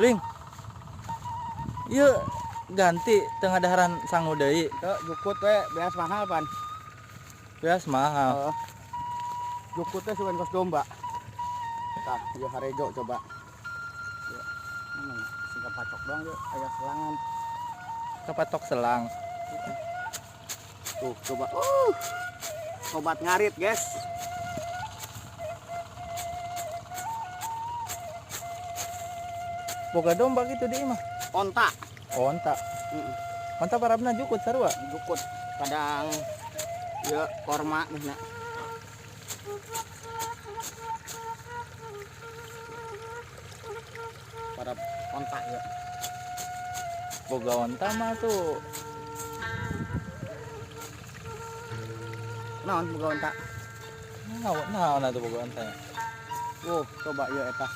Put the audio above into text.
Ling. Ieu ganti tengah daharan sangu deui. Teu jukut we beas mahal pan. Beas mahal. Heeh. Jukut teh sugan kos domba. Tah, ieu harejo coba. Ieu. Mana ya? Sing kapacok doang ieu aya selangan. Kapatok selang. Tuh, coba. Sobat ngarit, guys. Boga domba gitu di imah. Onta. Onta. Heeh. Onta parabna jukut sarua. Jukut. Kadang ieu korma nih nak. Parab onta ya. Boga onta mah tuh. Naon boga onta? Naon, naon atuh boga onta ya? Wuh, coba ieu eta.